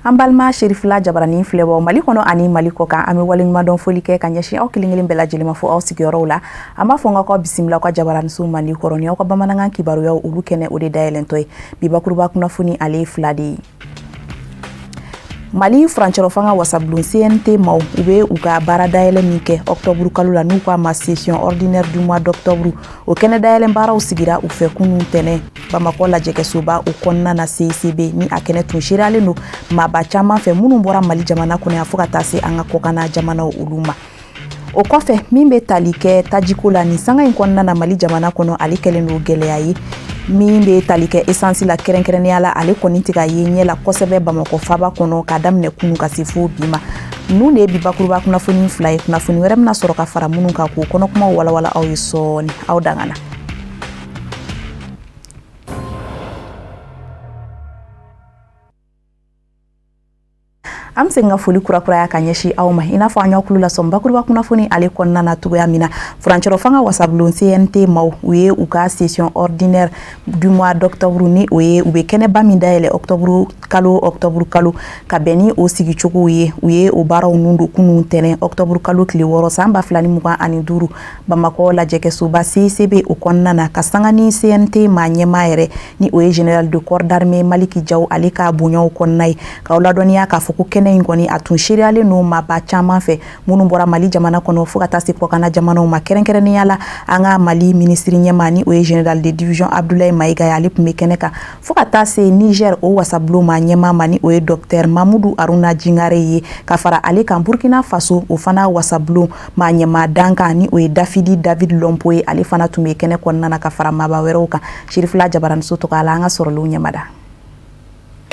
An balima Serifila jabaranin filɛbɔ Mali kɔnɔ ani Mali kɔ kan, an bɛ waleɲumandɔn foli kɛ ka ɲɛsin aw kelen kelen bɛɛ lajɛlen ma fo aw sigiyɔrɔw la. An b'a fɔ n k'aw bisimila aw ka jabaraninso mandi kɔrɔ ni aw ka bamanankan kibaruyaw olu kɛnɛ o de dayɛlɛntɔ ye. Bi bakuruba kunnafoni, ale ye fila de ye. Mali furancɛrɔ fanga wasabulon CNT maaw, u bɛ u ka baara dayɛlɛ min kɛ octobre kalo la, n'u k'a ma session ordinaire du mois d'octobre, o kɛnɛ dayɛlɛ baaraw sigira u fɛ kunun tɛnɛ Bamakɔ lajɛkɛsoba o kɔnɔna na, CICB, ni a kɛnɛ tun seereyalen don maaba caman fɛ minnu bɔra Mali jamana kɔnɔ yan fo ka taa se an ka kɔkanna jamanaw olu ma. O kɔfɛ, min bɛ tali kɛ tajiko la nin sanga in kɔnɔna na Mali jamana kɔnɔ, ale kɛlen don gɛlɛya ye. Min bɛ tali kɛ esansi la kɛrɛnkɛrɛnnenya la, ale kɔni tɛ ka ye ɲɛ la kosɛbɛ Bamakɔ faba kɔnɔ ka daminɛ kunun ka se fo bi ma. Ninnu de ye bi bakuruba kunnafoni fila ye. Kunnafoni wɛrɛ bɛna sɔrɔ ka fara minnu kan k'o kɔnɔkumaw walawala aw ye sɔɔni. Aw dangana. An bɛ segin ka foli kurakuraya ka ɲɛsin aw ma. I n'a fɔ an y'aw tulo lasɔn bakuruba kunnafoni ale kɔnɔna na cogoya min na, furancɛrɔ fanga wasabulon CNT maaw, u ye u ka session ordinaire du mois d'octobre, ni o ye u bɛ kɛnɛba min dayɛlɛ octobre kalo octobre kalo ka bɛn ni o sigicogow ye, u ye o baaraw nun don kunun tɛnɛn octobre kalo tile 6 san 2025 Bamakɔ lajɛkɛsoba CICB o kɔnɔna na, ka sanga ni CNT maa ɲɛmaa yɛrɛ, ni o ye général de corps d'armée Maliki Jaw, ale ka bonyaw kɔnɔna ye. K'aw ladɔnniya k'a fɔ ko kɛnɛ in kɔni, a tun seereyalen don maaba caman fɛ minnu bɔra Mali jamana kɔnɔ fo ka taa se kɔkanna jamanaw ma. Kɛrɛnkɛrɛnnenya la, an ka Mali minisiri ɲɛmaa, ni o ye général de division Abdoulaye Maïga ye, ale tun bɛ kɛnɛ kan, fo ka taa se Niger o wasabulon maa ɲɛmaa ma, ni o ye docteur Mamudu Aruna Jingare ye. Ka fara ale kan, Burkina Faso o fana wasabulon maa ɲɛmaa dankan, ni o ye Dafidi David Lɔnpo ye, ale fana tun bɛ kɛnɛ kɔnɔna na ka fara maaba wɛrɛw kan. Sirifila jabaraninso tɔgɔ la, an ka sɔrɔlenw ɲɛmada.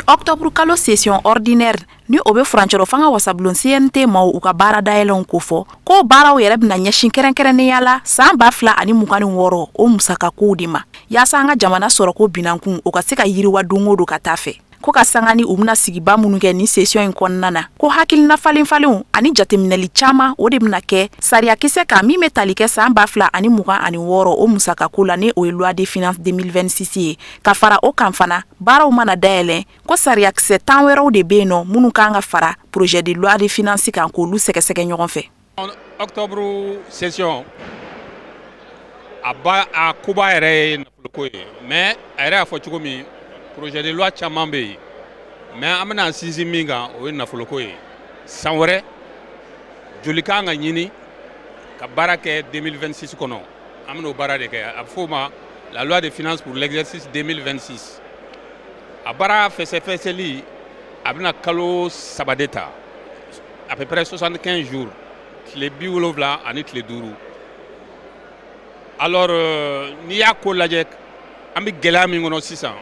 Octobre kalo session ordinaire, ni o bɛ furancɛrɔ fanga wasabulon CNT maaw u ka baara dayɛlɛnw kofɔ, ko baaraw yɛrɛ bɛna ɲɛsin kɛrɛnkɛrɛnnenya la san 2026 o musakakow de ma, yaasa an ka jamana sɔrɔko binankun o ka se ka yiriwa don o don ka taa fɛ. Ko ka sanga ni u bɛna sigiba minnu kɛ nin session in kɔnɔna na, ko hakilina falen falenw ani jateminɛli caman o de bɛna kɛ sariyakisɛ kan min bɛ tali kɛ san 2026 o musakako la, ni o ye loi de finances 2026 ye. Ka fara o kan fana, baaraw mana dayɛlɛn, ko sariyakisɛ 10 wɛrɛw de bɛ yen nɔ minnu kan ka fara projet de loi de finances kan k'olu sɛgɛsɛgɛ ɲɔgɔn fɛ. Octobre session, a ba a koba yɛrɛ ye nafoloko ye, mais a yɛrɛ y'a fɔ cogo min, projet de loi caman bɛ yen, mais an bɛna sinsin min kan, o ye nafoloko ye. San wɛrɛ joli kan ka ɲini ka baara kɛ 2026 kɔnɔ, an bɛn'o baara de kɛ. A bɛ fɔ o ma la loi de finances pour l'exercice 2026. A baara fɛsɛfɛsɛli, a bɛna kalo 3 de ta, à peu près 75 jours, tile 75. Alors n'i y'a ko lajɛ, an bɛ gɛlɛya min kɔnɔ sisan,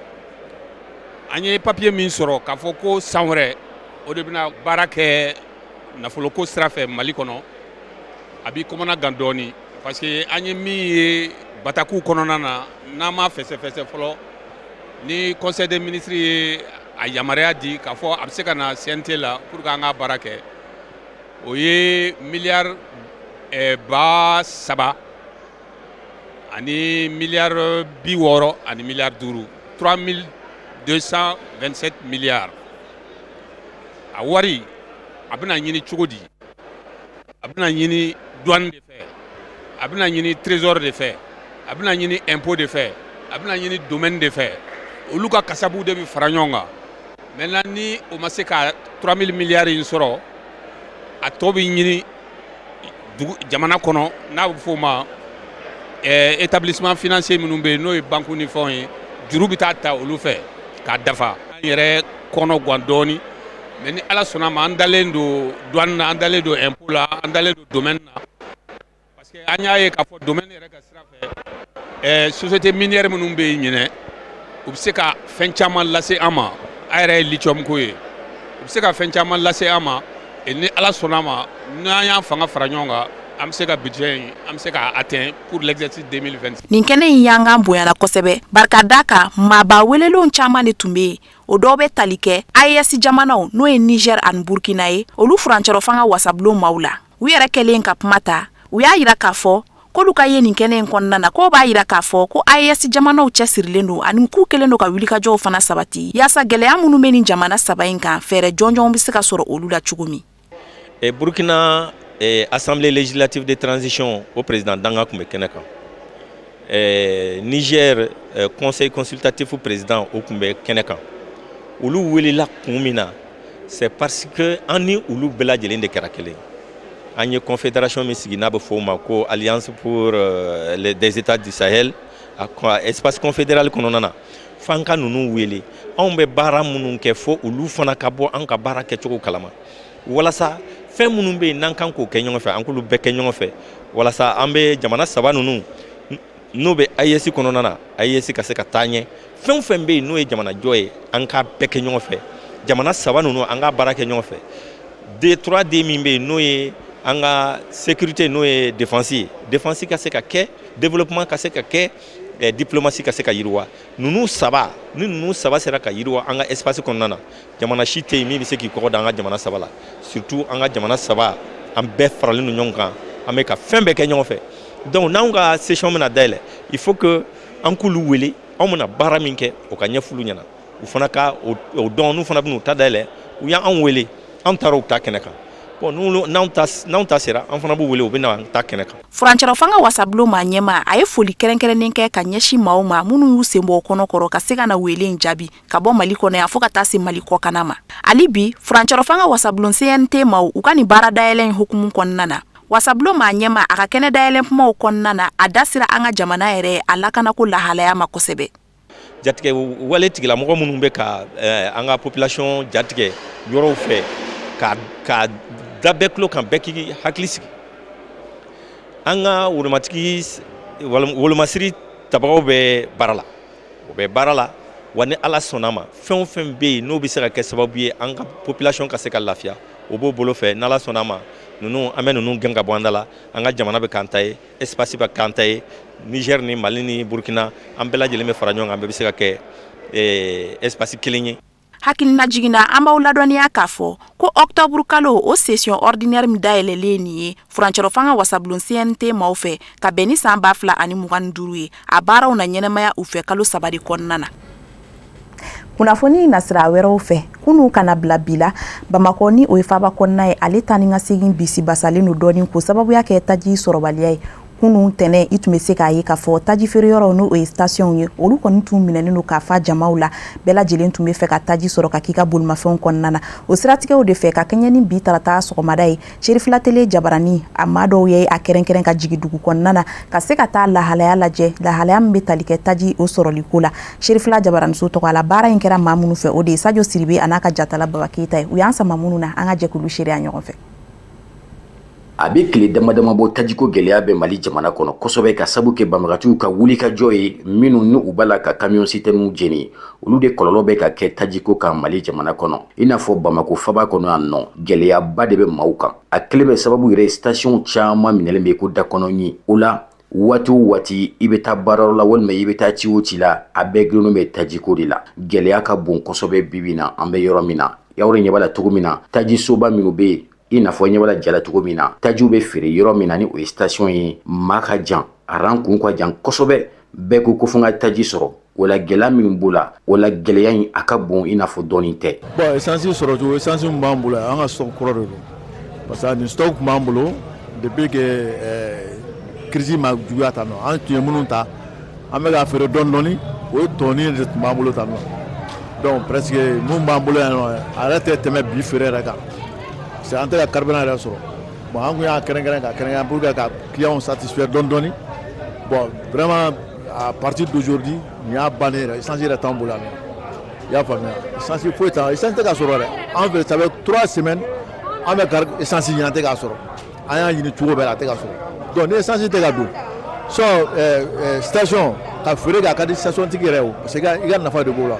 an ye papier min sɔrɔ k'a fɔ ko san wɛrɛ o de bɛna baara kɛ nafoloko sira fɛ Mali kɔnɔ, a b'i kɔmana gan dɔɔni, parce que an ye min ye batakiw kɔnɔna na, n'an ma fɛsɛfɛsɛ fɔlɔ, ni conseil des ministres ye a yamaruya di k'a fɔ a bɛ se ka na CNT la pour que an ka baara kɛ, o ye miliyari 3000 ani miliyari 60 ani miliyari 5, 3227 milliards. A wari, a bɛna ɲini cogo di? A bɛna ɲini douane de fɛ, a bɛna ɲini trésor de fɛ, a bɛna ɲini impôt de fɛ, a bɛna ɲini domaine de fɛ. Olu ka kasabuw de bɛ fara ɲɔgɔn kan. Maintenant, ni o ma se ka 3000 milliards in sɔrɔ, a tɔ bɛ ɲini dugu jamana kɔnɔ, n'a bɛ fɔ o ma établissement financier minnu bɛ yen, n'o ye banque ni fɛnw ye, juru bɛ taa ta olu fɛ k'a dafa. An yɛrɛ kɔnɔ gan dɔɔni, mais ni Ala sɔnna ma, an dalen don douane na, an dalen don impôt la, an dalen don domaine na, parce que an y'a ye k'a fɔ domaine yɛrɛ ka sira fɛ, société minière minnu bɛ yen ɲinɛ, u bɛ se ka fɛn caman lase an ma. A yɛrɛ ye lithium ko ye, u bɛ se ka fɛn caman lase an ma. Ni Ala sɔnna ma, n'an y'an fanga fara ɲɔgɔn kan, an bɛ se ka budget in, an bɛ se k'a atteindre pour l'exercice 2026. Nin kɛnɛ in yankan bonyana kosɛbɛ, barika da kan maaba welelenw caman de tun bɛ yen. O dɔw bɛ tali kɛ AES jamanaw, n'o ye Niger ani Burkina ye, olu furancɛrɔ fanga wasabulon maaw la. U yɛrɛ kɛlen ka kuma ta, u y'a yira k'a fɔ K'olu ka ye nin kɛnɛ in kɔnɔna na, k'o b'a yira k'a fɔ ko AES jamanaw cɛsirilen don ani k'u kɛlen don ka wulikajɔw fana sabati yaasa gɛlɛya minnu bɛ nin jamana saba in kan, fɛɛrɛ jɔnjɔnw bɛ se ka sɔrɔ olu la cogo min. Burkina Assemblée législative de transition, o président danga tun bɛ kɛnɛ kan. Niger conseil consultatif président, o tun bɛ kɛnɛ kan. Olu welela kun min na, c'est parce que an ni olu bɛɛ lajɛlen de kɛra kelen. An ye confédération min sigi, n'a bɛ fɔ o ma ko Alliance pour les des États du Sahel, a espace confédéral kɔnɔna na, f'an ka ninnu wele. Anw bɛ baara minnu kɛ, fo olu fana ka bɔ an ka baara kɛcogo kalama, walasa fɛn minnu bɛ yen n'an kan k'o kɛ ɲɔgɔn fɛ, an k'olu bɛɛ kɛ ɲɔgɔn fɛ, walasa an bɛ jamana saba ninnu n'o bɛ AES kɔnɔna na, AES ka se ka taa ɲɛ. Fɛn o fɛn bɛ yen n'o ye jamanajɔ ye, an k'a bɛɛ kɛ ɲɔgɔn fɛ. Jamana saba ninnu, an k'a baara kɛ ɲɔgɔn fɛ. D 3D min bɛ yen, n'o ye an ka sécurité, n'o ye défense ye, défense ka se ka kɛ, développement ka se ka kɛ, diplomatie ka se ka yiriwa. Ninnu saba, ni ninnu saba sera ka yiriwa an ka espace kɔnɔna na, jamana si tɛ yen min bɛ se k'i kɔgɔ da an ka jamana saba la. Surtout an ka jamana saba, an bɛɛ faralen don ɲɔgɔn kan, an bɛ ka fɛn bɛɛ kɛ ɲɔgɔn fɛ. Donc n'anw ka session bɛna dayɛlɛ, il faut que an k'olu wele. Anw bɛna baara min kɛ, o ka ɲɛf'olu ɲɛna, u fana ka o dɔn. N'u fana bɛn'u ta dayɛlɛ, u y'anw wele, an taara u ta kɛnɛ kan. Bon, n'anw ta sera, an fana b'u wele, u bɛ na an ta kɛnɛ kan. Furancɛrɔ fanga wasabulon maa ɲɛma, a ye foli kɛrɛnkɛrɛnnen kɛ ka ɲɛsin maaw ma minnu y'u sen bɔ kɔnɔ kɔrɔ ka se ka na wele in jaabi, ka bɔ Mali kɔnɔ yan fo ka taa se Mali kɔkana ma. Hali bi, furancɛrɔ fanga wasabulon CNT maaw, u ka nin baara dayɛlɛ in hukumu kɔnɔna na, wasabulon maa ɲɛma, a ka kɛnɛ dayɛlɛ kumaw kɔnɔna na, a da sera an ka jamana yɛrɛ a lakanako lahalaya ma kosɛbɛ. Jatigɛ wale tigilamɔgɔ minnu bɛ ka an ka population jatigɛ yɔrɔw fɛ, ka da bɛɛ tulo kan, bɛɛ k'i hakili sigi. An ka wolomatigi wolomasiri tabagaw bɛ baara la, o bɛ baara la wa. Ni Ala sɔnna ma, fɛn o fɛn bɛ yen n'o bɛ se ka kɛ sababu ye an ka population ka se ka lafiya, o b'o bolo fɛ. N'Ala sɔnna ma, ninnu, an bɛ ninnu gɛn ka bɔ an da la. An ka jamana bɛ k'an ta ye, espace bɛ k'an ta ye. Niger ni Mali ni Burkina, an bɛɛ lajɛlen bɛ fara ɲɔgɔn kan, an bɛɛ bɛ se ka kɛ espace kelen ye. Hakilina jiginna, an b'aw ladɔnniya k'a fɔ ko ɔkutɔburu kalo, o session ordinaire min dayɛlɛlen nin ye furancɛrɔ fanga wasabulon CNT maaw fɛ ka bɛn ni san 2025 ye, a baaraw na ɲɛnɛmaya u fɛ kalo 3 de kɔnɔna na. Kunnafoni nasira wɛrɛw fɛ, kunu ka na bila bi la, Bamakɔ, ni o ye faba kɔnɔna ye, ale taa ni ka segin bisi basalen don dɔɔni k'o sababuya kɛ taji sɔrɔbaliya ye. Kunun tɛnɛ, i tun bɛ se k'a ye k'a fɔ taji feere yɔrɔ, n'o ye station ye, olu kɔni tun minɛnen don k'a fa jamaw la. Bɛɛ lajɛlen tun bɛ fɛ ka taji sɔrɔ ka k'i ka bolimafɛnw kɔnɔna na. O siratigɛw de fɛ, ka kɛɲɛ ni bi tarata sɔgɔmada ye, Serifila Tele jabarani a maa dɔw ye a kɛrɛnkɛrɛn ka jigin dugu kɔnɔna na ka se ka taa lahalaya lajɛ, lahalaya min bɛ tali kɛ taji o sɔrɔliko la. Serifila jabaraniso tɔgɔ la, baara in kɛra maa minnu fɛ, o de ye Sajo Siribe a n'a ka jatala Baba Keyita ye. U y'an sama minnu na, an ka jɛ k'olu seereya ɲɔgɔn fɛ. A bɛ tile dama dama bɔ, tajiko gɛlɛya bɛ Mali jamana kɔnɔ kosɛbɛ, ka sabu kɛ banbagatiw ka wulikajɔ ye minnu ni u b'a la ka camion citerne jeni. Olu de kɔlɔlɔ bɛ ka kɛ tajiko kan Mali jamana kɔnɔ. I n'a fɔ Bamako faba kɔnɔ yan nɔ, gɛlɛyaba de bɛ maaw kan. A kelen bɛ sababu yɛrɛ, station caman minɛlen bɛ ko dakɔnɔ. O la, waati o waati i bɛ taa baarayɔrɔ la walima i bɛ taa ci o ci la, a bɛɛ gulonnen bɛ tajiko de la. Gɛlɛya ka bon kosɛbɛ bibi na an bɛ yɔrɔ min na. Yawuru ɲɛ b'a la cogo min na, tajisoba minnu bɛ yen, i n'a fɔ ɲɛ b'a la jala cogo min na, tajiw bɛ feere yɔrɔ min na, ni o ye station ye, maa ka jan, rang kun ka jan kosɛbɛ. Bɛɛ ko ko fo n ka taji sɔrɔ. O la, gɛlɛya minnu b'o la, o la gɛlɛya in a ka bon, i n'a fɔ dɔɔnin tɛ. Bon, essence sɔrɔ cogo, essence min b'an bolo, an ka stock kɔrɔ de don, parce que nin stock tun b'an bolo depuis que crise ma juguya tan nɔ. An tun ye minnu ta, an bɛ k'a feere dɔɔni dɔɔni, o ye tɔnin de tun b'an bolo tan nɔ. Donc presque mun b'an bolo yan nɔ, a yɛrɛ tɛ tɛmɛ bi feere yɛrɛ kan, parce que an tɛ ka carburant yɛrɛ sɔrɔ. Bon, an kun y'a kɛrɛnkɛrɛn ka kɛrɛnkɛrɛn pour que ka clients satisfaire dɔɔni dɔɔni. Bon, vraiment, à partir d'aujourd'hui, nin y'a bannen yɛrɛ, essence yɛrɛ t'an bolo yan nɔ. I y'a faamuya, essence foyi t'an, essence tɛ ka sɔrɔ dɛ. An fɛ, ça fait 3 semaines an bɛ ka essence ɲini, an tɛ k'a sɔrɔ. An y'a ɲini cogo bɛɛ la, a tɛ ka sɔrɔ. Donc ni essence tɛ ka don sɔn station ka feere kɛ, a ka di station tigi yɛrɛ o, parce que i ka nafa de b'o la.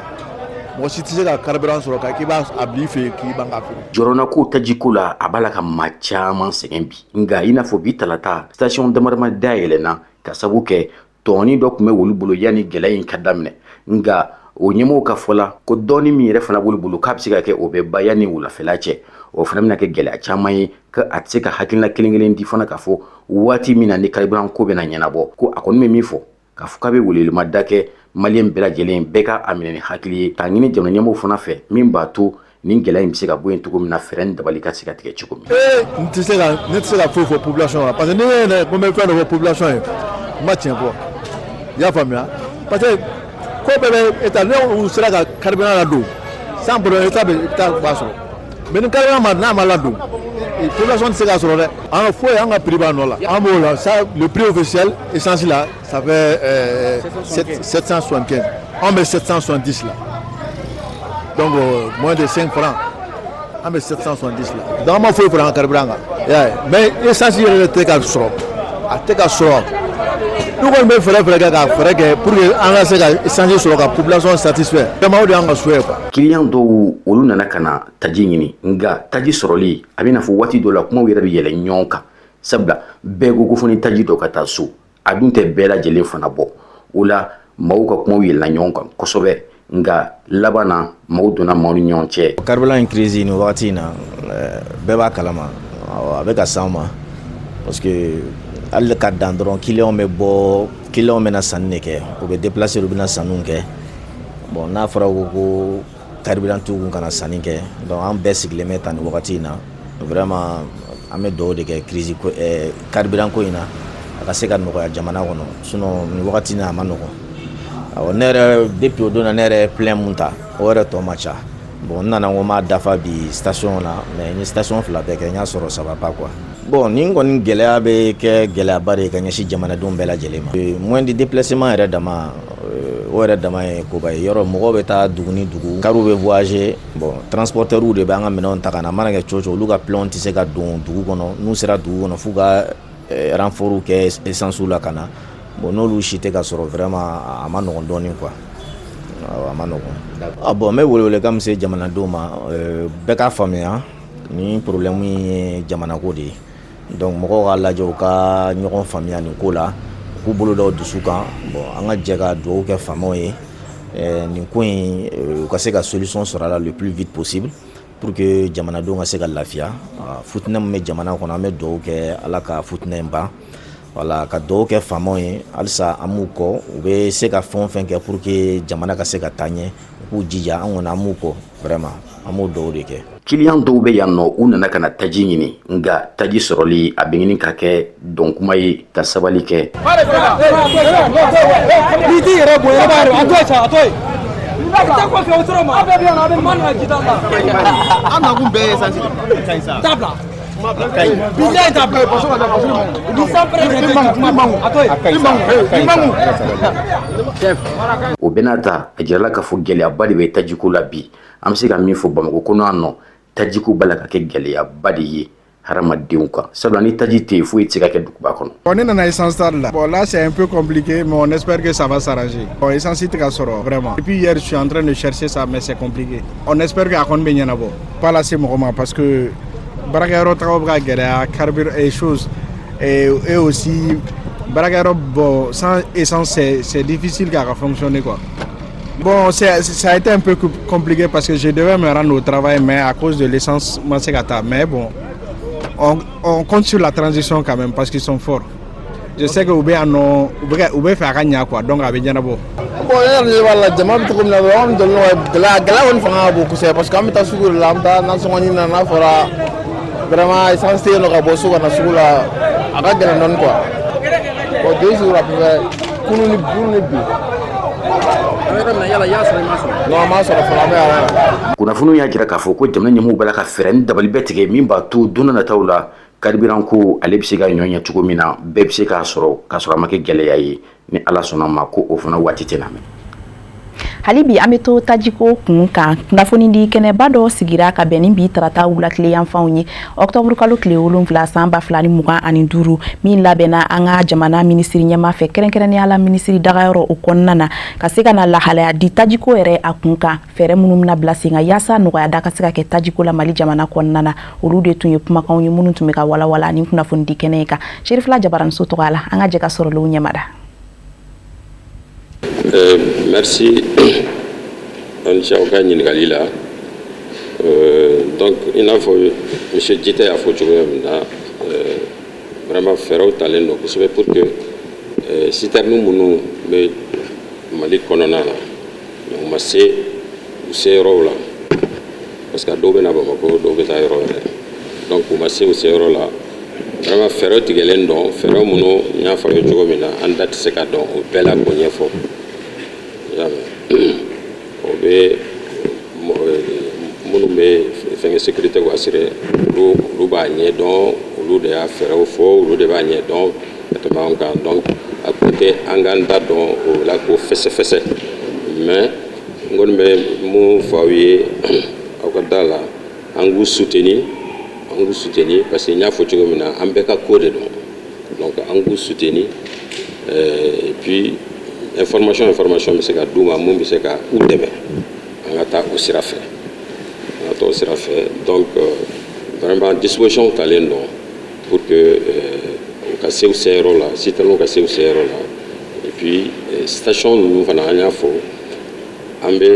Mɔgɔ si tɛ se ka carburant sɔrɔ ka k'i b'a a bila i fɛ yen k'i ban k'a feere. Jɔrɔnako tajiko la, a b'a la ka maa caman sɛgɛn bi. Nka i n'a fɔ bi talata, station damadama dayɛlɛnna ka sabu kɛ tɔɔni dɔ tun bɛ olu bolo yanni gɛlɛya in ka daminɛ. Nka o ɲɛmɔgɔw ka fɔ la ko dɔɔni min yɛrɛ fana b'olu bolo, k'a bɛ se ka kɛ o bɛ ba yanni wulafɛla cɛ. O fana bɛna kɛ gɛlɛya caman ye, ka a tɛ se ka hakilina kelen kelen di fana k'a fɔ waati min na ni carburant ko bɛna ɲɛnabɔ. Ko a kɔni bɛ min fɔ, k'a fɔ k'a bɛ welewelemada kɛ Maliyɛn bɛɛ lajɛlen, bɛɛ ka a minɛ ni hakili ye, k'a ɲini jamana ɲɛmɔgɔw fana fɛ, min b'a to nin gɛlɛya in bɛ se ka bɔ yen cogo min na, fɛɛrɛ ni dabali ka se ka tigɛ cogo min. Ee, n tɛ se ka, ne tɛ se ka foyi fɔ population la, parce que ni ne yɛrɛ ko n bɛ fɛn dɔ fɔ population ye, n ma tiɲɛ fɔ, i y'a faamuya, parce que ko bɛɛ bɛ état. Ne u sera ka carburant ladon sans problème, état bɛ état b'a sɔrɔ, mais ni carburant ma n'a ma ladon, population tɛ se k'a sɔrɔ dɛ. An ka foyi, an ka prix b'a nɔ la, an b'o la ça. Le prix officiel essence là, ça fait 775, an bɛ 770 la, donc moins de 5 francs, an bɛ 770 la. Donc an ma foyi fara an ka carburant kan, i y'a ye, mais essence yɛrɛ tɛ ka sɔrɔ, a tɛ ka sɔrɔ. N'u kɔni bɛ fɛɛrɛ kɛ ka fɛɛrɛ kɛ pour que an ka se ka essence sɔrɔ ka population satisfait, vraiment, o de y'an ka souhait, quoi. Kiliyan dɔw, olu nana ka na taji ɲini, nka taji sɔrɔli a bɛ n'a fɔ waati dɔ la, kumaw yɛrɛ bɛ yɛlɛ ɲɔgɔn kan, sabula bɛɛ ko ko fo ni taji dɔ ka taa so, a dun tɛ bɛɛ lajɛlen fana bɔ. O la, maaw ka kumaw yɛlɛla ɲɔgɔn kan kosɛbɛ, nka laban na, maaw donna maaw ni ɲɔgɔn cɛ. Carburant in crise, nin wagati in na, bɛɛ b'a kalama, a bɛ ka s'an ma, parce que hali ka dan dɔrɔn, clients bɛ bɔ, clients bɛna sanni de kɛ, u bɛ déplacer, u bɛna sanniw kɛ. Bon, n'a fɔra ko carburant t'u kun ka na sanni kɛ, donc an bɛɛ sigilen bɛ tan nin wagati in na. Vraiment, an bɛ dugawu de kɛ crise ko carburant ko in na, a ka se ka nɔgɔya jamana kɔnɔ, sinon nin wagati in na, a ma nɔgɔn. Awɔ, ne yɛrɛ, depuis o don na, ne yɛrɛ ye plein mun ta, o yɛrɛ tɔ ma ca. Bon, n nana ko n b'a dafa bi station na, mais n ye station fila bɛɛ kɛ, n y'a sɔrɔ ça va pas, quoi. Bon, nin kɔni gɛlɛya bɛ kɛ gɛlɛyaba de ye ka ɲɛsin jamanadenw bɛɛ lajɛlen ma. Moyen de déplacement yɛrɛ dama, o yɛrɛ dama ye koba ye. Yɔrɔ mɔgɔw bɛ taa dugu ni dugu, kariw bɛ voyager. Bon, transporteurs de bɛ an ka minɛnw ta ka na. A mana kɛ cogo o cogo, olu ka plein tɛ se ka don dugu kɔnɔ. N'u sera dugu kɔnɔ, f'u ka renfort kɛ essence la ka na. Bon, n'olu si tɛ ka sɔrɔ, vraiment, a ma nɔgɔn dɔɔnin, quoi, a ma nɔgɔn. Ah bon, n bɛ welewelekan min se jamanadenw ma, bɛɛ k'a faamuya, nin problème ye jamanako de ye. Donc mɔgɔw k'a lajɛ, u ka ɲɔgɔn faamuya nin ko la, u k'u bolo da u dusu kan. Bon, an ka jɛ ka dugawu kɛ faamaw ye, nin ko in, u ka se ka solution sɔrɔ a la le plus vite possible pour que jamanadenw ka se ka lafiya. Futinɛ min bɛ jamana kɔnɔ, an bɛ dugawu kɛ Ala ka futinɛ in ban. Wala ka dugawu kɛ faamaw ye halisa, an b'u kɔ. U bɛ se ka fɛn o fɛn kɛ pour que jamana ka se ka taa ɲɛ, u k'u jija, an kɔni an b'u kɔ. Vraiment, an b'o dugawu de kɛ. Kiliyan dɔw bɛ yan nɔ, u nana ka na taji ɲini, nka taji sɔrɔli a bɛ ɲini ka kɛ dɔnkuma ye, ka sabali kɛ. N'i t'i yɛrɛ bonya, i b'a yɛrɛ a to yen sa, a to yen. Taa kɔfɛ, o sɔrɔ ma. Aw bɛɛ bɛ yan nɔ, a bɛ ma nana ji t'a la. An nakun bɛɛ ye essence de. T'a bila. Bilayi, t'a bila. Ni san pɛrɛn kuma, a to yen. O bɛɛ n'a ta, a jirala k'a fɔ gɛlɛyaba de bɛ tajiko la bi. An bɛ se ka min fɔ Bamakɔ kɔnɔ yan nɔ, tajiko b'a la ka kɛ gɛlɛyaba de ye hadamadenw kan, sabula ni taji tɛ yen, foyi tɛ se ka kɛ duguba kɔnɔ. Bon, ne nana essence ta de la. Bon, là, c'est un peu compliqué, mais on espère que ça va s'arranger. Bon, essence tɛ ka sɔrɔ vraiment. Depuis hier, je suis en train de chercher ça, mais c'est compliqué. On espère que a kɔni bɛ ɲɛnabɔ. Pas lase mɔgɔ ma, parce que baarakɛyɔrɔ tagaw bɛ ka gɛlɛya, carburant et choses et aussi baarakɛyɔrɔ, bon, sans essence, c'est difficile k'a ka fonctionner, quoi. Bon, ça a été un peu compliqué parce que je devais me rendre au travail, mais à cause de l'essence, ma se ka taa. Mais bon, on compte sur la transition quand même, parce qu'ils sont forts. Je sais que u bɛ yan nɔ, u bɛ fɛ a ka ɲa, quoi, donc a bɛ ɲɛnabɔ. Bon, ne yɛrɛ ɲɛ b'a la, jama bɛ cogo min na dɔrɔn, anw jɔlen don. Gɛlɛya, gɛlɛya kɔni fanga ka bon kosɛbɛ, parce que an bɛ taa sugu de la, an bɛ taa nasɔngɔ ɲini na. N'a fɔra vraiment essence tɛ yen nɔ, ka bɔ so ka na sugu la, a ka gɛlɛn dɔɔnin, quoi. Bon, 2 jours à peu près, kunun ni bi. Yala i y'a sɔrɔ, i m'a sɔrɔ? Non, an m'a sɔrɔ fɔlɔ, an bɛ yan. Kunnafoniw y'a jira k'a fɔ ko jamana ɲɛmɔgɔw b'a la ka fɛɛrɛ ni dabali bɛɛ tigɛ min b'a to don dɔ nataw la, carburant ko ale bɛ se ka ɲɔ ɲɛ cogo min na, bɛɛ bɛ se k'a sɔrɔ k'a sɔrɔ a ma kɛ gɛlɛya ye. Ni Ala sɔnna ma, ko o fana waati tɛna mɛn. Hali bi, an bɛ to tajiko kun kan. Kunnafoni di kɛnɛba dɔ sigira ka bɛn ni bi tarata wulatile yanfanw ye, ɔktɔburu kalo tile 7 san 2025, min labɛnna an ka jamana minisiri ɲɛma fɛ, kɛrɛnkɛrɛnnenya la minisiri dagayɔrɔ o kɔnɔna na, ka se ka na lahalaya di tajiko yɛrɛ a kun kan, fɛɛrɛ minnu bɛna bila sen kan yaasa nɔgɔya da ka se ka kɛ tajiko la Mali jamana kɔnɔna na. Olu de tun ye kumakanw ye minnu tun bɛ ka walawala ni kunnafoni di kɛnɛ kan. Serifila Jabaraniso tɔgɔ la, an ka jɛ ka sɔrɔlenw ɲɛmada. Merci, aw ni ce aw ka ɲininkali la. Donc i n'a fɔ monsieur Jite y'a fɔ cogoya min na, vraiment fɛɛrɛw talen don kosɛbɛ pour que citerne minnu bɛ Mali kɔnɔna na, mais u ma se u seyɔrɔw la, parce que a dɔw bɛ na Bamakɔ, dɔw bɛ taa yɔrɔ wɛrɛ, donc u ma se u seyɔrɔ la. Vraiment fɛɛrɛ tigɛlen don, fɛɛrɛ minnu n y'a fɔ aw ye cogo min na, an da tɛ se ka dɔn o bɛɛ la k'o ɲɛfɔ. I y'a mɛn, o bɛ minnu bɛ fɛnkɛ sécurité assurer, olu b'a ɲɛdɔn, olu de y'a fɛɛrɛw fɔ, olu de b'a ɲɛdɔn ka tɛmɛ anw kan. Donc a kun tɛ an k'an da dɔn o la k'o fɛsɛfɛsɛ, mais n kɔni bɛ mun fɔ aw ye, aw ka da la, an k'u soutenir, an k'u soutenir, parce que n y'a fɔ cogo min na, an bɛɛ ka ko de don. Donc an k'u soutenir et puis information bɛ se ka d'u ma mun bɛ se ka u dɛmɛ, an ka taa o sira fɛ, an ka taa o sira fɛ. Donc vraiment disposition talen don pour que u ka se u seyɔrɔ la, citerne ka se u seyɔrɔ la. Et puis station ninnu fana, an y'a fɔ, an bɛ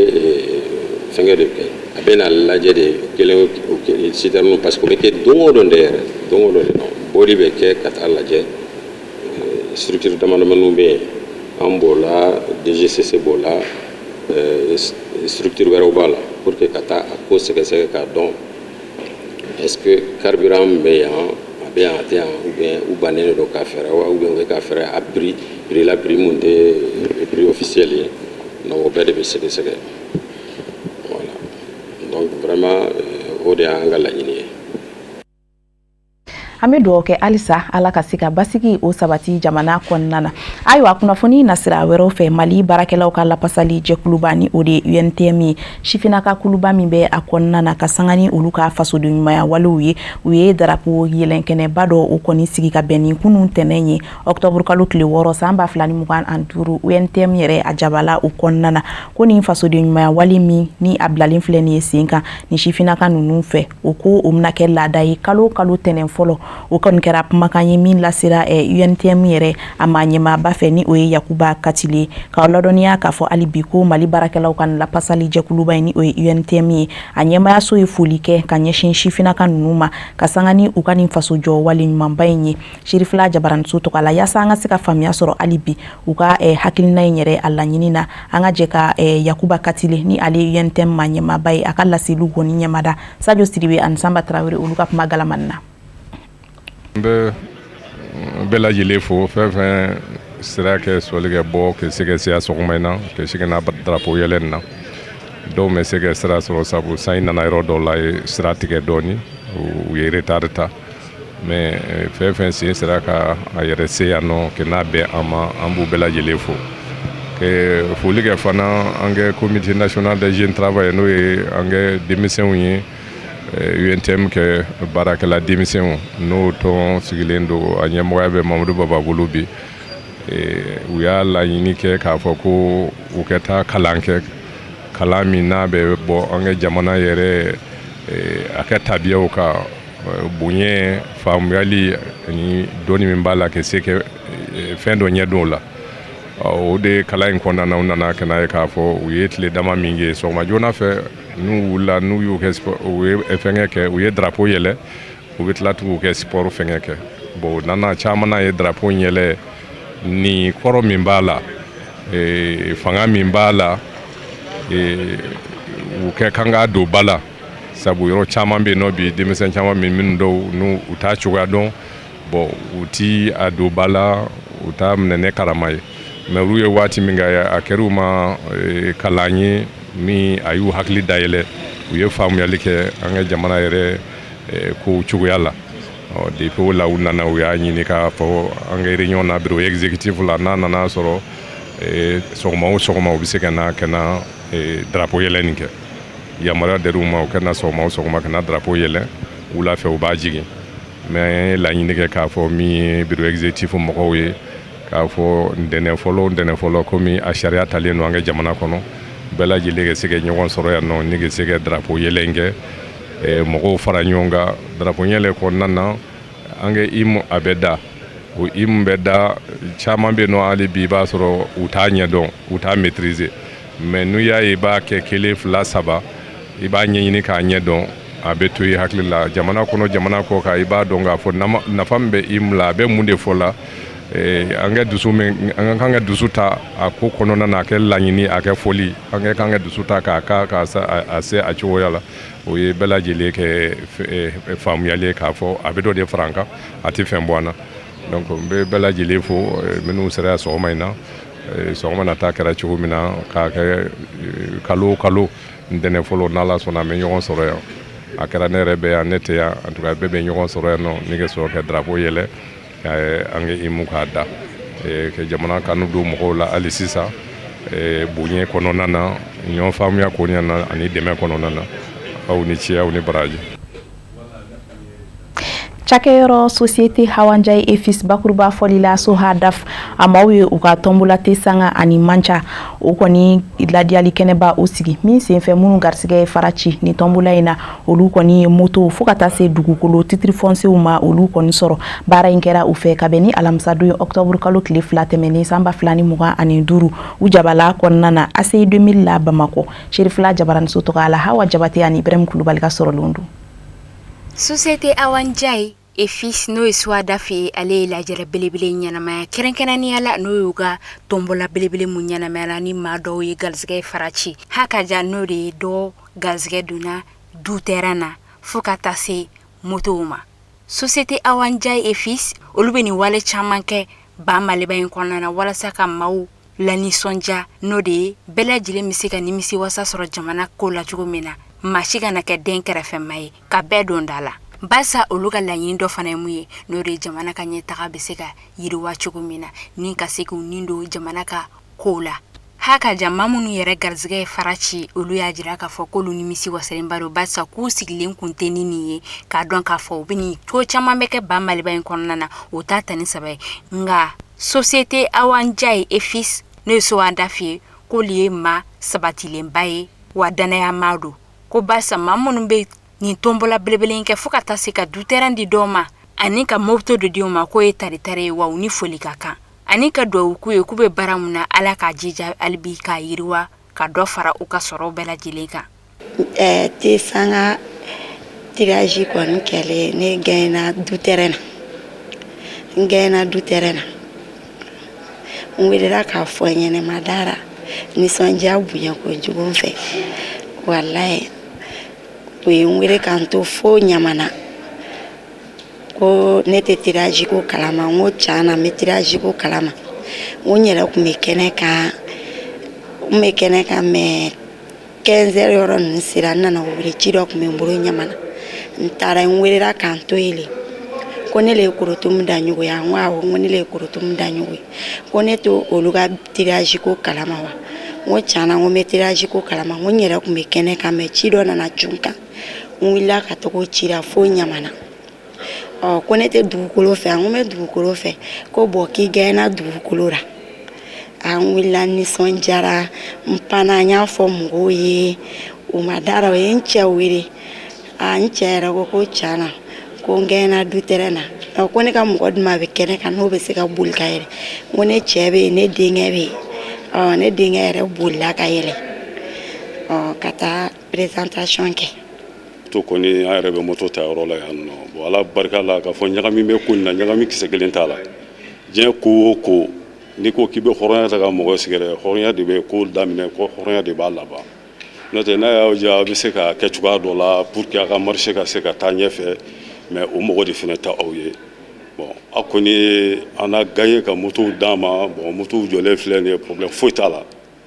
fɛnkɛ de kɛ, a bɛ na lajɛ de kelen citerne, parce que o bɛ kɛ don o don de yɛrɛ, don o don de don bɔli bɛ kɛ ka taa lajɛ. Structure dama damaniw bɛ yen, an b'o la, DGCC b'o la, structure wɛrɛw b'a la, pour que ka taa a ko sɛgɛsɛgɛ k'a dɔn est ce que carburant bɛ yan, a bɛ yan, a tɛ yan, ou bien u bannen don k'a feere wa, ou bien u bɛ k'a feere a prix la, prix mun tɛ prix officiel ye. Donc o bɛɛ de bɛ sɛgɛsɛgɛ. Voilà, donc vraiment o de y'an ka laɲini ye. An bɛ dugawu kɛ halisa, Ala ka se ka basigi o sabati jamana kɔnɔna na. Ayiwa, kunnafoni nasira wɛrɛw fɛ, Mali baarakɛlaw ka lapasali jɛkuluba, ni o de ye UNTM ye, sifinnaka kuluba min bɛ a kɔnɔna na, ka sanga ni olu ka fasoden ɲumanya walew ye, u ye darapo yɛlɛnkɛnɛba dɔ o kɔni sigi ka bɛn ni kunun tɛnɛn ye, ɔkutɔburu kalo tile 6 san 2025. UNTM yɛrɛ a jabala o kɔnɔna na ko nin fasoden ɲumanya wale min ni a bilalen filɛ nin ye sen kan ni sifinnaka ninnu fɛ, o ko o bɛna kɛ laada ye kalo o kalo tɛnɛn fɔlɔ. O kɔni kɛra kumakan ye min lasera UNTM yɛrɛ a ma ɲɛmaaba fɛ, ni o ye Yakuba Katile, k'aw ladɔnniya k'a fɔ hali bi ko Mali baarakɛlaw ka lapasali jɛkuluba in, ni o ye UNTM ye, a ɲɛmaayaso ye foli kɛ ka ɲɛsin sifinnaka ninnu ma, ka sanga ni u ka nin fasojɔ wale ɲumanba in ye Sirifila Jabaraniso tɔgɔ la. Yaasa an ka se ka faamuya sɔrɔ hali bi u ka hakilina in yɛrɛ a laɲini na, an ka jɛ ka Yakuba Katile, ni ale ye UNTM ma ɲɛmaaba ye, a ka laseliw kɔni ɲɛmada Sadio Sidibe ani Sanba Tarawele, olu ka kuma galamani na. N bɛ bɛɛ lajɛlen fo, fɛn fɛn sera kɛ sɔli kɛ bɔ ka se ka se sɔgɔma in na, ka se ka na drapeau yɛlɛ nin na. Dɔw ma se ka sira sɔrɔ, sabu san nana yɔrɔ dɔw la ye sira tigɛ dɔɔni, u ye retard ta. Mais fɛn fɛn sen sera ka a yɛrɛ se yan nɔ ka n'a bɛn an ma, an b'u bɛɛ lajɛlen fo. Ka foli kɛ fana an kɛ Comité national des jeunes travailleurs, n'o ye an kɛ denmisɛnw ye, UNTM kɛ baarakɛla denmisɛnw, n'o tɔn sigilen don, a ɲɛmɔgɔya bɛ Mamadu Baba bolo bi. U y'a laɲini kɛ k'a fɔ ko u ka taa kalan kɛ, kalan min n'a bɛ bɔ an ka jamana yɛrɛ a ka tabiyaw kan, bonya, faamuyali ani dɔnni min b'a la ka se ka fɛn dɔ ɲɛdɔn o la. O de kalan in kɔnɔna na, u nana ka na ye k'a fɔ u ye tile dama min kɛ, sɔgɔma joona fɛ n'u wulila, n'u y'u kɛ, u ye fɛnkɛ kɛ, u ye drapeau yɛlɛ, u bɛ tila tugun kɛ sport fɛnkɛ kɛ. Bon, u nana caman na ye drapeau yɛlɛ ni kɔrɔ min b'a la, fanga min b'a la, u kɛ kan k'a don ba la, sabu yɔrɔ caman bɛ yen nɔ bi, denmisɛn caman bɛ minnu dɔw n'u u t'a cogoya dɔn. Bon, u ti a don ba la, u t'a minɛ ne karama ye. Mais olu ye waati min kɛ, a kɛra u ma kalan ye min a y'u hakili dayɛlɛ, u ye faamuyali kɛ an ka jamana yɛrɛ kow cogoya la. Depuis o la, u nana, u y'a ɲini k'a fɔ an ka réunion na, bureau exécutif la, n'a nana sɔrɔ sɔgɔma o sɔgɔma u bɛ se ka na ka na drapeau yɛlɛ nin kɛ. Yamaruya dir'u ma, u ka na sɔgɔma o sɔgɔma ka na drapeau yɛlɛ, wula fɛ u b'a jigin. Mais an ye laɲini kɛ k'a fɔ min ye bureau exécutif mɔgɔw ye, k'a fɔ ntɛnɛn fɔlɔ o ntɛnɛn fɔlɔ, komi a sariya talen don an ka jamana kɔnɔ, bɛɛ lajɛlen ka se ka ɲɔgɔn sɔrɔ yan nɔ ni ka se ka drapeau yɛlɛ in kɛ, mɔgɔw fara ɲɔgɔn kan. Drapeau yɛlɛ kɔnɔna na, an ka hymne a bɛ da, o hymne bɛ da, caman bɛ yen nɔ hali bi i b'a sɔrɔ u t'a ɲɛdɔn, u t'a maîtriser. Mais n'u y'a ye i b'a kɛ kelen, fila, saba, i b'a ɲɛɲini k'a ɲɛdɔn. A bɛ to i hakili la, jamana kɔnɔ, jamana kɔ kan. I b'a dɔn k'a fɔ nafa min bɛ IM la, a bɛ mun de fɔ la. An ka dusu min, an kan ka dusu ta a ko kɔnɔna na, a kɛ laɲini, a kɛ foli, an ka kan ka dusu ta k'a ka a se a cogoya la. O ye bɛɛ lajɛlen kɛ faamuyali ye k'a fɔ a bɛ dɔ de fara an kan, a tɛ fɛn bɔ an na. Donc n bɛ bɛɛ lajɛlen fo minnu sera sɔgɔma in na. Sɔgɔma na ta kɛra cogo min na, k'a kɛ kalo o kalo ntɛnɛn fɔlɔ, n'Ala sɔnna, an bɛ ɲɔgɔn sɔrɔ yan. A kɛra ne yɛrɛ bɛ yan, ne tɛ yan, en tout cas bɛɛ bɛ ɲɔgɔn sɔrɔ yan nɔ ni ka sɔrɔ ka drapeau yɛlɛ, an ka IM k'a da, ka jamana kanu don mɔgɔw la hali sisan, bonya kɔnɔna na, ɲɔgɔn faamuya kɔnɔna na ani dɛmɛ kɔnɔna na. Aw ni ce, aw ni baraji. Cakɛyɔrɔ Société Hawandiaye et Fils, bakuruba fɔli la SOHADAF, a maaw ye u ka tɔnbola te sanga ani manca o kɔni ladiyali kɛnɛba o sigi min senfɛ, minnu garisigɛ ye fara ci ni tɔnbola in na, olu kɔni ye moto fo ka taa se dugukolo titre foncierw ma, olu kɔni sɔrɔ. Baara in kɛra u fɛ ka bɛn ni alamisadon ye, octobre kalo tile 2 tɛmɛnen san 2025, u jabala kɔnɔna na, ACI 2000 la Bamakɔ. Serifila Jabaraniso tɔgɔ la, Hawa Jabate ani Ibrahim Kulubali ka sɔrɔlenw don. Société Awandiaye et Fils, n'o ye SOHADAF ye, ale ye lajɛrɛ belebele ɲɛnamaya, kɛrɛnkɛrɛnnenya la n'o y'u ka tɔnbɔla belebele mun ɲɛnamaya la ni maa dɔw ye garisɛgɛ fara ci ha ka ja, n'o de ye dɔ garisɛgɛ donna du terrain na fo ka taa se motow ma. Société Awandiaye et Fils, olu bɛ nin wale caman kɛ ba Maliba in kɔnɔna na walasa ka maaw lanisɔndiya, n'o de ye bɛɛ lajɛlen bɛ se ka nimisi wasa sɔrɔ jamana ko la cogo min na, maa si kana kɛ den kɛrɛfɛma ye, ka bɛɛ don da la, barisa olu ka laɲini dɔ fana ye mun ye, n'o de ye jamana ka ɲɛtaga bɛ se ka yiriwa cogo min na, ni ka se k'u nin don jamana ka kow la. Ha ka ja, maa minnu yɛrɛ garisɛgɛ ye fara ci, olu y'a jira k'a fɔ k'olu nimisi wasalenba don, barisa k'u sigilen kun tɛ ni nin ye, k'a dɔn k'a fɔ u bɛ nin ko caman bɛ kɛ ba Maliba in kɔnɔna na, o t'a ta ni saba ye. Nka Société Awandiaye et Fils, n'o ye SOHADAF ye, k'olu ye maa sabatilenba ye wa danayama don, ko barisa maa minnu bɛ nin tɔnbɔla belebele kɛ fo ka taa se ka du terrain di dɔw ma ani ka moto di denw ma, k'o ye taritari ye, wa u ni foli ka kan ani ka dugawu k'u ye k'u bɛ baara mun na, Ala k'a jija hali bi k'a yiriwa, ka dɔ fara u ka sɔrɔw bɛɛ lajɛlen kan. Te sanga tirage kɔni kɛlen, ne gagnéna du terrain na. N gagnéna du terrain na, n welela k'a fɔ n ɲɛnɛ ma dara nisɔndiya bonya kojugu n fɛ, walayi. U ye n wele k'an to fo Ɲamana ko ne tɛ tirage ko kalama. N ko tiɲɛ na, n bɛ tirage ko kalama. N ko n yɛrɛ tun bɛ kɛnɛ kan, n bɛ kɛnɛ kan, mais 15 heures yɔrɔ ninnu sera, n nana wele, ci dɔ tun bɛ n bolo Ɲamana, n taara. N welela k'an to yen le, ko ne le ye Korotumu Daɲogo ye. N ko awɔ, n ko ne le ye Korotumu Daɲogo ye. Ko ne to olu ka tirage ko kalama wa? N ko tiɲɛ na, n ko n bɛ tirage ko kalama. N ko n yɛrɛ tun bɛ kɛnɛ kan, mais ci dɔ nana cun n kan, n wulila ka taga o ci la fo Ɲamana. Ɔ, ko ne tɛ dugukolo fɛ? N ko n bɛ dugukolo fɛ. Ko bon, k'i gagnéna dugukolo la. A n wulila, nisɔndiyara, n panna, n y'a fɔ mɔgɔw ye, u ma dara. O ye n cɛ wele. A n cɛ yɛrɛ ko ko tiɲɛ na, ko n gagnéna du terrain na. Ko ne ka mɔgɔ jumɛn bɛ kɛnɛ kan n'o bɛ se ka boli ka yɛlɛ? N ko ne cɛ bɛ yen, ne denkɛ bɛ yen. Ɔ, ne denkɛ yɛrɛ bolila ka yɛlɛ, ɔ, ka taa présentation kɛ. To kɔni, an yɛrɛ bɛ moto ta yɔrɔ la yan nɔ. Bon, Ala barika la, k'a fɔ ɲagami bɛ ko in na, ɲagami kisɛ kelen t'a la. Diɲɛ ko o ko, n'i ko k'i bɛ hɔrɔnya ta ka mɔgɔ sɛgɛrɛ, hɔrɔnya de bɛ ko daminɛ, ko hɔrɔnya de b'a laban. N'o tɛ, n'a y'aw diya, aw bɛ se ka kɛ cogoya dɔ la pour que a ka marché ka se ka taa ɲɛfɛ, mais o mɔgɔ de fana tɛ aw ye. Bon, aw kɔni, an na gagné ka motow d'an ma. Bon, motow jɔlen filɛ nin ye, problème foyi t'a la.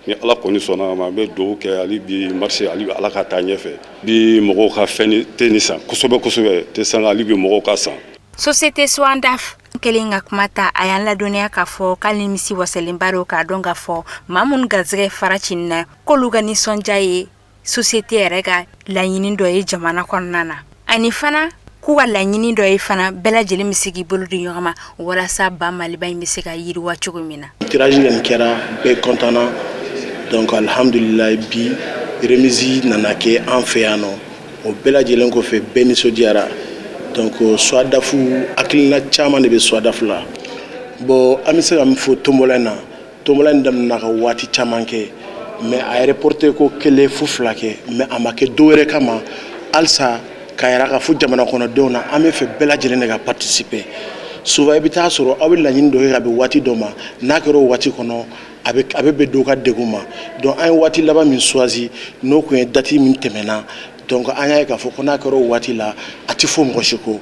Ni Ala kɔni sɔnna ma, an bɛ dugawu kɛ hali bi, marché hali bi Ala ka taa ɲɛfɛ bi, mɔgɔw ka fɛn tɛ nin san kosɛbɛ kosɛbɛ, tɛ san hali bi, mɔgɔw ka san. Société SOHADAF kelen ka kuma ta, a y'an ladɔnniya k'a fɔ k'ale nimisi wasalenba don k'a dɔn k'a fɔ maa minnu garisɛgɛ fara ci na, k'olu ka nisɔndiya ye société yɛrɛ ka laɲini dɔ ye jamana kɔnɔna na, ani fana k'u ka laɲini dɔ ye fana, bɛɛ lajɛlen bɛ se k'i bolo di ɲɔgɔn ma walasa ba Maliba in bɛ se ka yiriwa cogo min na. Tirage nin kɛra, bɛɛ content na. Donc alhamdulilayi, bi remise nana kɛ an fɛ yan nɔ. O bɛɛ lajɛlen kɔfɛ, bɛɛ nisɔndiyara. Donc SOHADAF, hakilina caman de bɛ SOHADAF la. Bon, an bɛ se ka min fɔ tombola in na, tombola in daminɛna ka waati caman kɛ, mais a ye reporté ko kelen fo fila kɛ, mais a ma kɛ dɔwɛrɛ kama halisa. K'a yira k'a fɔ jamana kɔnɔdenw na, an bɛ fɛ bɛɛ lajɛlen de ka participer. Souvent i bɛ taa sɔrɔ aw bɛ laɲini dɔ kɛ ka bɛn waati dɔ ma, n'a kɛra o waati kɔnɔ, a bɛ bɛn dɔw ka degun ma. Donc an ye waati laban min choisi, n'o tun ye date min tɛmɛna, donc an y'a ye k'a fɔ ko n'a kɛra o waati la, a tɛ fɔ mɔgɔ si kɔ.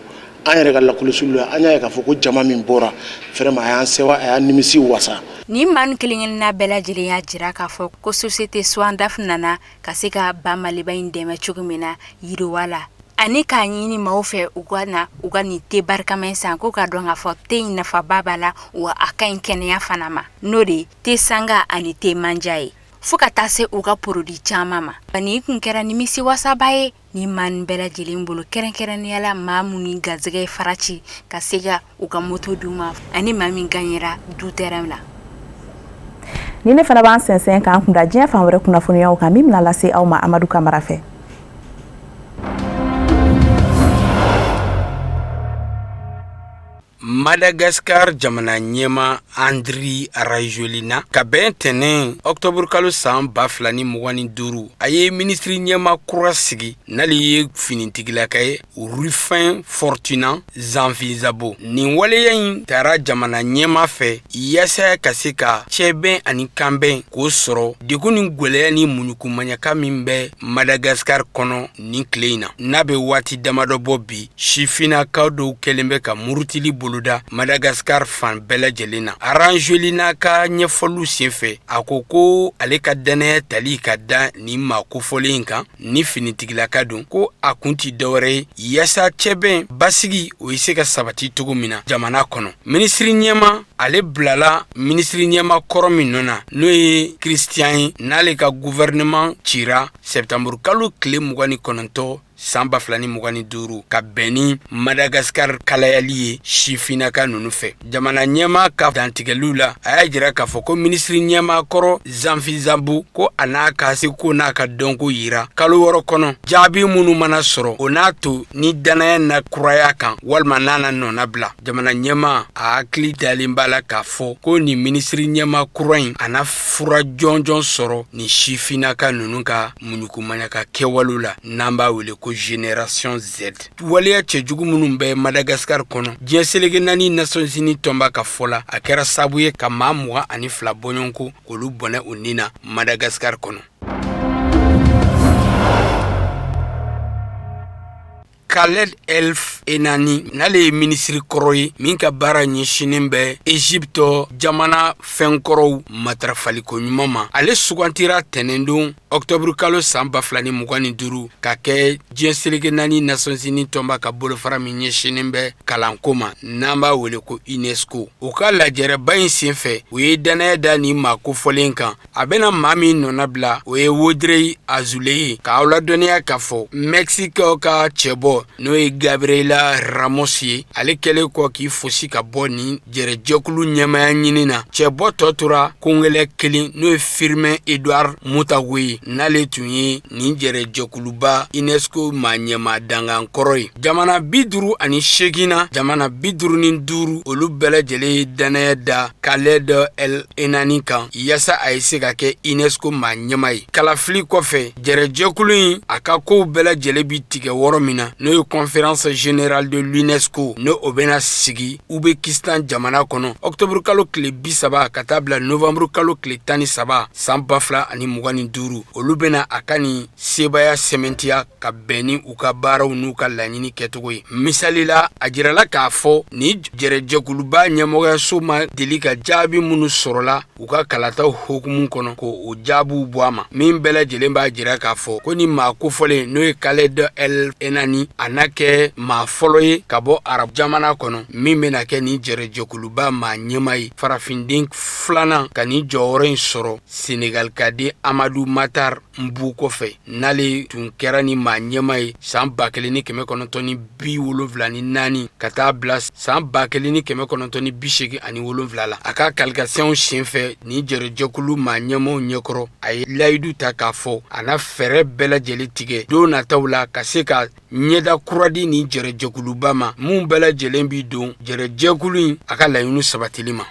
An yɛrɛ ka lakɔlɔsiliw la, an y'a ye k'a fɔ ko jama min bɔra, vraiment a y'an sewa, a y'an nimisi wasa. Nin maa kelen kelenna bɛɛ lajɛlen y'a jira k'a fɔ ko société Sowadaf nana ka se ka ba Maliba in dɛmɛ cogo min na yiriwa la, ani k'a ɲini maaw fɛ u ka na u ka nin te barikama in san, ko k'a dɔn k'a fɔ te in nafaba b'a la, wa a ka ɲi kɛnɛya fana ma, n'o de ye te sanga ani te manja ye, fo ka taa se u ka produit caman ma. Nin kun kɛra nimisi wasaba ye ni maa nin bɛɛ lajɛlen bolo, kɛrɛnkɛrɛnnenya la maa minnu garisɛgɛ ye fara ci ka se ka u ka moto d'u ma, ani maa min gagnera du terrain la. Ni ne fana b'an sɛnsɛn k'an kunda diɲɛ fan wɛrɛ kunnafoniyaw kan, min bɛna lase aw ma Amadu Kamara fɛ. Madagascar jamana ɲɛma Andry Rajoelina, ka bɛn tɛnɛn ɔkutɔburukalo san 2025, a ye minisiri ɲɛma kura sigi, n'ale ye finitigilaka ye, Ruphin Fortunat Zafinzabo. Nin waleya in tara jamana ɲɛma fɛ yaasa ka se ka cɛbɛn ani kanbɛn k'o sɔrɔ degun ni gwɛlɛya ni muɲukumaɲaka min bɛ Madagascar kɔnɔ nin tile in na, n'a bɛ waati damadɔ bɔ bi. Sifinnakaw dɔw kɛlen bɛ ka murutili boloda Madagascar fan bɛɛ lajɛlen na. Rajoelina ka ɲɛfɔliw senfɛ, a ko ko ale ka dannaya tali ka da nin maa kofɔlen in kan, ni finitigilaka don, ko a kun ti dɔwɛrɛ ye yaasa cɛbɛn basigi o ye se ka sabati cogo min na jamana kɔnɔ. Minisiri ɲɛma ale bilala minisiri ɲɛma kɔrɔ min nɔ na, n'o ye Christian ye, n'ale ka gouvernement cira sɛptanburu kalo tile 29 san 2025, ka bɛn ni Madagascar kalayali ye sifinnaka ninnu fɛ. Jamana ɲɛmaa ka dantigɛliw la, a y'a jira k'a fɔ ko minisiri ɲɛmaa kɔrɔ Zafinzabo, ko a n'a ka seko n'a ka dɔnko yira kalo 6 kɔnɔ, jaabi minnu mana sɔrɔ, o n'a to ni dannaya na kuraya kan walima n'a na nɔna bila. Jamana ɲɛmaa a hakili dalen b'a la k'a fɔ ko nin minisiri ɲɛmaa kura in, a na fura jɔnjɔn sɔrɔ nin sifinnaka ninnu ka muɲukumaɲaka kɛwalew la, n'an b'a wele ko Génération Z. Waleya cɛjugu minnu bɛ Madagascar kɔnɔ, diɲɛ seleke naani Nations Unies tɔnba ka fɔ la, a kɛra sababu ye ka maa 22 bɔɲɔgɔnko k'olu bɔnɛ u ni na Madagascar kɔnɔ. Khaled El Enani, n'ale ye minisiri kɔrɔ ye min ka baara ɲɛsinnen bɛ Egypte jamana fɛnkɔrɔw matarafaliko ɲuman ma, ale sugantira tɛnɛndon ɔkutɔburu kalo san 2025 ka kɛ diɲɛ seleke naani Nations Unies tɔnba ka bolofara min ɲɛsinnen bɛ kalanko ma, n'an b'a wele ko UNESCO. U ka lajɛrɛba in senfɛ, u ye dannaya da nin maa kofɔlen kan. A bɛna maa min nɔnabila, o ye Audrey Azoulay ye. K'aw ladɔnniya k'a fɔ Mexique ka cɛbɔ, n'o ye Gabriela Ramos ye, ale kɛlen kɔ k'i fosi ka bɔ nin jɛrɛjɛkulu ɲɛmaaya ɲini na, cɛbɔ tɔ tora kongɛlɛ kelen, n'o ye Firmin Edouard Moutago ye, n'ale tun ye nin jɛrɛjɛkuluba UNESCO maa ɲɛmaa dankan kɔrɔ ye. Jamana 58 na, jamana 55, olu bɛɛ lajɛlen ye dannaya da Khaled El Enani kan yaasa a ye se ka kɛ UNESCO maa ɲɛmaa ye. Kalafili kɔfɛ, jɛrɛjɛkulu in a ka kow bɛɛ lajɛlen bi tigɛ wɔrɔ min na, n'o ye conférence générale de l'UNESCO, n'o o bɛna sigi Ouzbékistan jamana kɔnɔ ɔkutɔburu kalo tile 30 ka taa bila novanburu kalo tile 13 san 2025, olu bɛna a ka nin sebaaya sɛmɛntiya ka bɛn ni u ka baaraw n'u ka laɲini kɛcogo ye. Misali la, a jirala k'a fɔ ni jɛrɛjɛkuluba ɲɛmɔgɔyaso ma deli ka jaabi minnu sɔrɔla u ka kalataw hukumu kɔnɔ, ko o jaabiw bɔ a ma, min bɛɛ lajɛlen b'a jira k'a fɔ ko ni maa kofɔlen, n'o ye Khaled El Enani, a na kɛ maa fɔlɔ ye ka bɔ arabu jamana kɔnɔ min bɛna kɛ nin jɛrɛjɛkuluba maa ɲɛmaa ye, farafinden filanan ka nin jɔyɔrɔ in sɔrɔ Senegalikaden Amadu Matar Mbu kɔfɛ, n'ale tun kɛra ni maa ɲɛmaa ye san 1974 ka taa bila san 1987 la. A ka kalikasiyɛnw senfɛ nin jɛrɛjɛkulu maa ɲɛmaaw ɲɛkɔrɔ, a ye layidu ta k'a fɔ a na fɛɛrɛ bɛɛ lajɛlen tigɛ don nataw la ka se ka ɲɛda kura di nin jɛrɛjɛkuluba ma, mun bɛɛ lajɛlen bi don jɛrɛjɛkulu in a ka laɲini sabatili ma.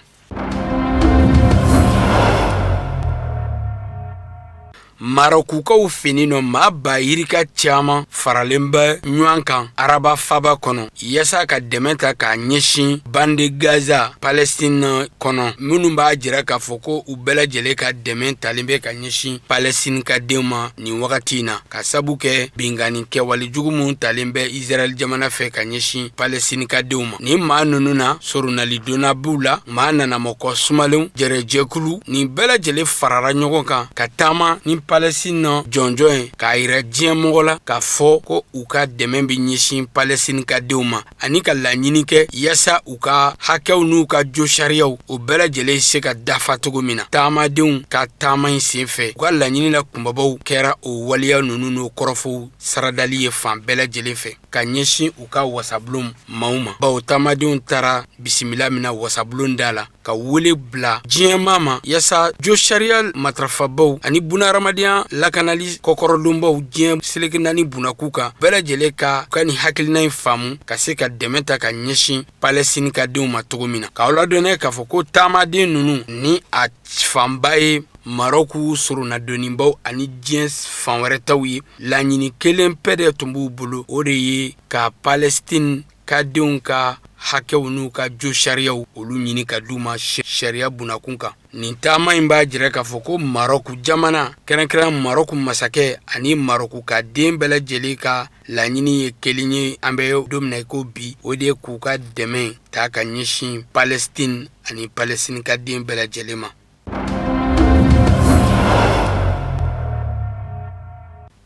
Marɔkukaw fɛ yen nɔ, maa ba yirika caman faralen bɛ ɲɔgɔn kan Araba faba kɔnɔ yaasa ka dɛmɛ ta k'a ɲɛsin bande Gaza, Palestine kɔnɔ, minnu b'a jira k'a fɔ ko u bɛɛ lajɛlen ka dɛmɛ talen bɛ ka ɲɛsin Palestine ka denw ma nin wagati in na, ka sabu kɛ binkanni kɛwale jugu minnu talen bɛ Israɛl jamana fɛ ka ɲɛsin Palestine ka denw ma. Nin maa ninnu na, soronalidonna b'u la, maa nanamɔkɔ sumalenw, jɛrɛjɛkulu, nin bɛɛ lajɛlen farara ɲɔgɔn kan ka taama ni Palestine jɔnjɔn ye, k'a yira diɲɛ mɔgɔ la k'a fɔ ko u ka dɛmɛ bɛ ɲɛsin Palestine ka denw ma, ani ka laɲini kɛ yaasa u ka hakɛw n'u ka josariyaw, o bɛɛ lajɛlen se ka dafa cogo min na. Taamadenw ka taama in senfɛ, u ka laɲini la kunbabaw kɛra o waleya ninnu n'o kɔrɔfɔw saradali ye fan bɛɛ lajɛlen fɛ ka ɲɛsin u ka wasabulon maaw ma, bawo taamadenw taara bisimila min na wasabulon da la, ka wele bila diɲɛmaa ma yaasa josariya matarafabaw ani bunahadamadenya lakanali kɔkɔrɔdonbaw diɲɛ seleke naani bunakun kan, bɛɛ lajɛlen ka nin hakilina in faamu ka se ka dɛmɛ ta ka ɲɛsin Palestine ka denw ma cogo min na. K'aw ladɔnniya k'a fɔ ko taamaden ninnu ni a fanba ye Marɔku soronadonnibaw ani diɲɛ fan wɛrɛ taw ye, laɲini kelen pe de tun b'u bolo, o de ye ka Palestine ka denw ka hakɛw n'u ka josariyaw olu ɲini ka d'u ma sariya bunakun kan. Nin taama in b'a jira k'a fɔ ko Marɔku jamana, kɛrɛnkɛrɛn Marɔku masakɛ ani Marɔku ka den bɛɛ lajɛlen ka laɲini ye kelen ye an bɛ don min na i ko bi, o de ye k'u ka dɛmɛ ta ka ɲɛsin Palestine ani Palestine ka den bɛɛ lajɛlen ma.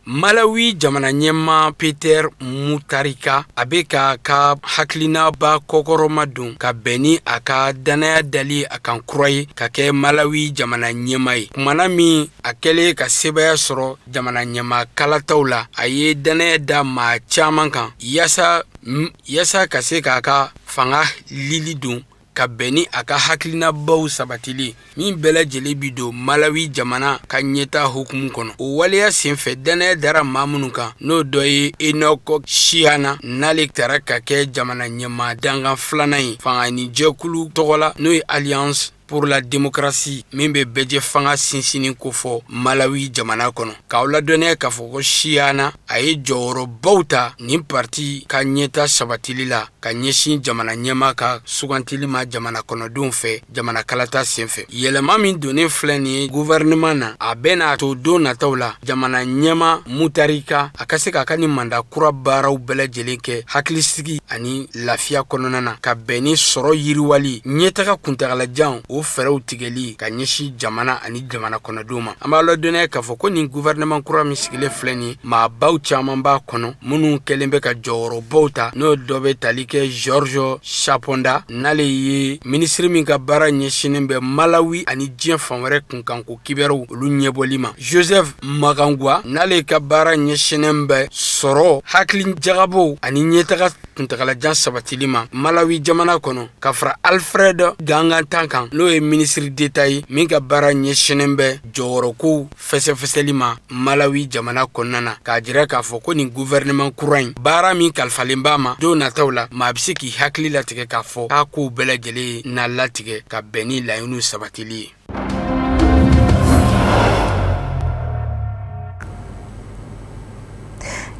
Malawi jamana ɲɛmaa Peter Mutharika, a bɛ k'a ka hakilinaba kɔkɔrɔmadon ka bɛn ni a ka dannaya dali a kan kura ye ka kɛ Malawi jamana ɲɛmaa ye. Kumana min a kɛlen ka sebaaya sɔrɔ jamana ɲɛmaa kalataw la, a ye dannaya da maa caman kan yaasa ka se k'a ka fanga lili don ka bɛn ni a ka hakilinabaw sabatili min bɛɛ lajɛlen bi don Malawi jamana ka ɲɛtaa hukumu kɔnɔ. O waleya senfɛ, dannaya dara maa minnu kan, n'o dɔ ye Enoch Chihana, n'ale tara ka kɛ jamana ɲɛmaa dankan filanan ye fangaɲinijɛkulu tɔgɔ la, n'o ye Alliance pour la démocratie min bɛ bɛɛjɛ fanga sinsinni kofɔ Malawi jamana kɔnɔ. K'aw ladɔnniya k'a fɔ ko Chihana, a ye jɔyɔrɔbaw ta nin parti ka ɲɛtaa sabatili la ka ɲɛsin jamana ɲɛmaa ka sugantili ma jamana kɔnɔdenw fɛ jamana kalata senfɛ. Yɛlɛma min donnen filɛ nin ye gouvernement na, a bɛna to don nataw la jamana ɲɛmaa Mutharika a ka se k'a ka nin manda kura baaraw bɛɛ lajɛlen kɛ hakilisigi ani lafiya kɔnɔna na, ka bɛn ni sɔrɔ yiriwali ɲɛtaga kuntagalajan o fɛɛrɛw tigɛli ka ɲɛsin jamana ani jamana kɔnɔdenw ma. An b'a ladɔnniya k'a fɔ ko nin gouvernement kura min sigilen filɛ nin ye, maabaw caman b'a kɔnɔ minnu kɛlen bɛ ka jɔyɔrɔbaw ta, n'o dɔ bɛ tali kɛ George Chaponda, n'ale ye minisiri min ka baara ɲɛsinnen bɛ Malawi ani diɲɛ fan wɛrɛ kunkanko kibaruw olu ɲɛbɔli ma, Joseph Mangangwa, n'ale ka baara ɲɛsinnen bɛ sɔrɔ, hakili jagabɔw ani ɲɛtaga kuntagalajan sabatili ma Malawi jamana kɔnɔ, ka fara Alfred Gangata kan, n'o ye minisiri d'État ye min ka baara ɲɛsinnen bɛ jɔyɔrɔkow fɛsɛfɛsɛli ma Malawi jamana kɔnɔna na, k'a jira k'a fɔ ko nin gouvernement kura in baara min kalifalen b'a ma don nataw la, maa bɛ se k'i hakili latigɛ k'a fɔ k'a kow bɛɛ lajɛlen na latigɛ ka bɛn ni laɲiniw sabatili ye.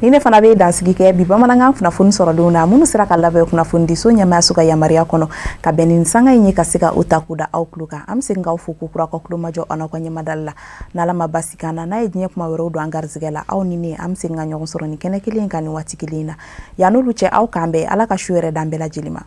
Ni ne fana bɛ dansigi kɛ bi bamanankan kunnafoni sɔrɔlenw na, minnu sera ka labɛn kunnafonidiso ɲɛmaayaso ka yamaruya kɔnɔ ka bɛn ni sanga in ye ka se ka o ta k'o da aw tulo kan. An bɛ segin k'aw fo ko kura ka tulomajɔ aw n'aw ka ɲɛmadali la. N'Ala ma basi k'an na, n'a ye diɲɛ kuma wɛrɛw don an garisɛgɛ la, aw ni ne an bɛ segin ka ɲɔgɔn sɔrɔ nin kɛnɛ kelen in kan nin waati kelen in na. Yan n'olu cɛ, aw k'an bɛn. Ala ka su hɛrɛ d'an bɛɛ lajɛlen ma.